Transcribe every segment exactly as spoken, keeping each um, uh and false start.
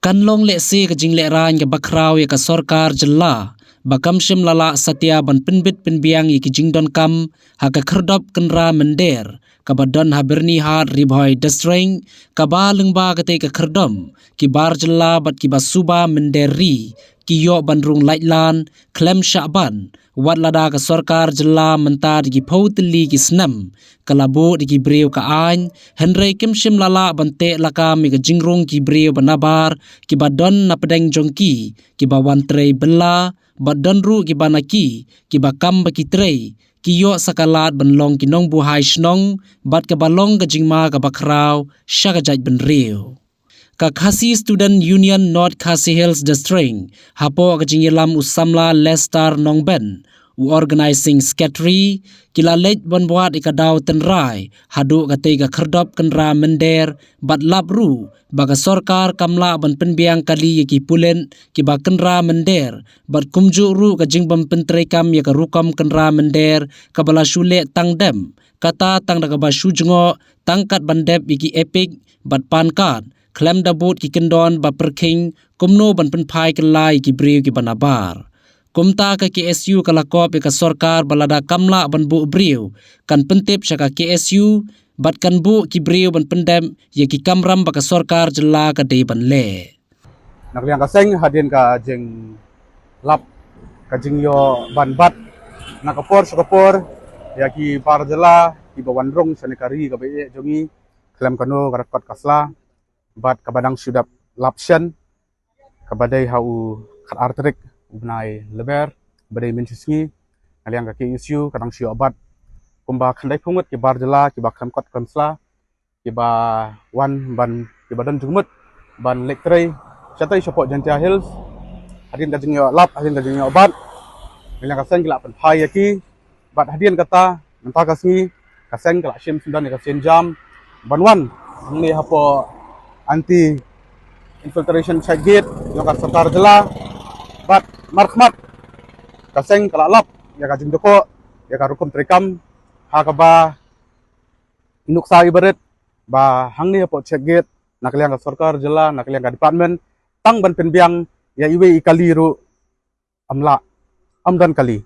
Kan long lehse ka jinglehrain kaba khraw ïa ka sorkar jylla ba kam shym la lah satia ban pynbit pynbiang ïa ki jingdonkam ha ka khyrdop kynra mynder kaba don ha Byrnihat, Ri Bhoi District, kaba lyngba katei ka khyrdop ki bar jylla bad kiba suba mynder ri ki ïoh ban rung laitlan khlem shah ban, wat lada ka sorkar jylla mynta da ki phew tylli ki snem ka la buh da ki briew ka aiñ, hynrei kim shym la lah ban teh lakam ïa ka jingrung ki briew ba nabar kiba don na pdeng jong ki, kiba wan trei bylla, bad don ruh kiba na ki, kiba kam ba ki trei, ki ïoh sa ka lad ban long ki nongbuhai shnong bad kaba long ka jingma kaba khraw sha ka jaitbynriew. Ka Khasi Student Union North Khasi Hills District, hapoh ka jingïalam u samla Lester Nongben, u Organizing Secretary, ki la leit ban wad ïa ka daw tynrai haduh katei ka khyrdop kynra mynder bad lap ruh ba ka sorkar kam lah ban pynbiang kali ïa ki pulit kiba kynra mynder bad kumjuh ruh ka jingbym pyntreikam ïa ka rukom kynra mynder kaba la shu leh tang dem, kata tang da kaba shu jngoh tang kat ban dep ïa ki EPIC bad PAN card khlem da bud ki kyndon ba pyrkhing kumno ban pynphai kylla ïa ki briew kiba nabar. Kumta ka KSU ka la kop ïa ka sorkar ba lada kam lah ban buh briew, kan pyntip sha ka KSU bad kan buh ki briew ban pyndep ïa ki kamram ba ka sorkar jylla ka dei ban leh. Na ka liang ka seng, hadien ka jinglap, ka jingïoh ban bat na ka por sha ka por ïa ki bar jylla kiba wan rung sha kane ka ri kaba ïeit jong ngi, khlem kano ka dkhot ka sla bad kaba dang shu dep lap shen, kaba dei ha u khatar tarik u bnai Lber, ba dei mynta ka sngi. Na ka liang ka KSU ka dang shu ïoh bat kumba khyndaiphew ngut ki bar jylla kiba khlem kot khlem sla, kiba wan ban, kiba don jingmut ban leit trei shatei shapoh Jaintia Hills. Hadien ka jingïoh lap, hadien ka jingïoh bat, na ka liang ka seng ki la pynphai ïa ki. Bad hadien kata, mynta ka sngi, ka seng ka la shim syndon ïa ka sienjam ban wan hangne hapoh Anti Infiltration Check Gate jong ka sorkar jylla. Bad markhmat, ka seng ka la lap ïa ka jingdukok ïa ka rukom treikam, ha kaba nuksa ibarit ba hangne hapoh check gate, na ka liang ka sorkar jylla, na ka liang ka department, tang ban pynbiang ïa iwei i kali ruh ym lah, ym don kali.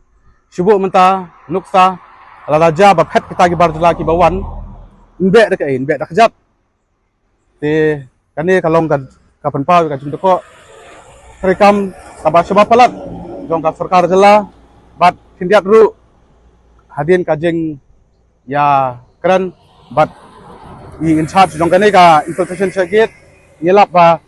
Shu buh mynta nuksa, lada jia ba phet kita ki bar jylla kiba wan, ym beh da kaei, ym beh da kjat. Te kane ka long ka, ka pynpaw ïa ka jingdukok treikam kaba shaba palat jong ka sorkar jylla. Bad khyndiat ruh, hadien ka jingïakren bad i in charge jong kane ka Infiltration Check Gate, ngi lap ba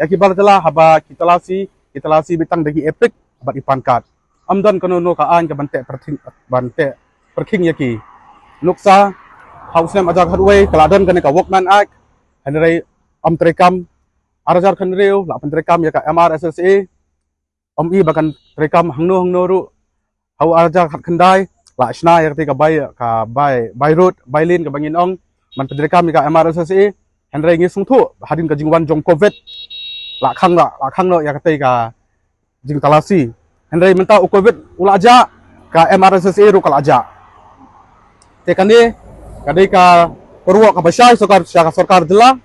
ïa ki bar jylla haba ki talasi, ki talasi beit tang da ki EPIC bad i PAN card. Ym don kano kano ka aiñ ka ban teh pyrkhing, ban teh pyrkhing ïa ki. Nuksa, ha u snem ar hajar khatwei ka la don kane ka Workmen Act, hynrei ym treikam. Ar hajar khathynriew la pyntreikam ïa ka MRSSA, ym i ba kan treikam hangno hangno ruh. Ha u ar hajar khatkhyndai la shna ïa katei ka bai, ka bai, bai road, bai lane kaba ngin ong, ban pyntreikam ïa ka MRSSA. Hynrei ngi sngewthuh hadien ka jingwan jong covid, la khang, la, la khang noh ïa katei ka jingtalasi. Hynrei mynta u covid u la jah, ka MRSSA ruh ka la jah. Te kane ka dei ka kyrwoh kaba shai sha ka sorkar jylla,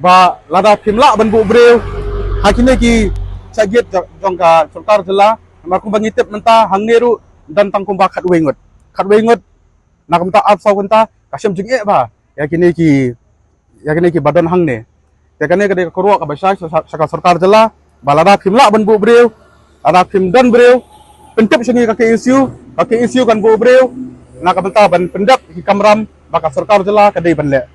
ba lada phim lah ban buh briew ha kine ki check gate jong ka sorkar jylla, namar kumba ngi tip mynta hangne ruh don tang kumba khatwei ngut, khatwei ngut na ka bynta arphew saw kynta, ka shem jingeh bha ïa kine ki, ïa kine kiba don hangne. Te kane ka dei ka kyrwoh kaba shai sha, sha ka sorkar jylla, ba lada phim lah ban buh briew, lada phim don briew, pyntip sha ngi ka KSU, ka KSU kan buh briew na ka bynta ban pyndep ki kamram ba ka sorkar jylla ka dei ban leh.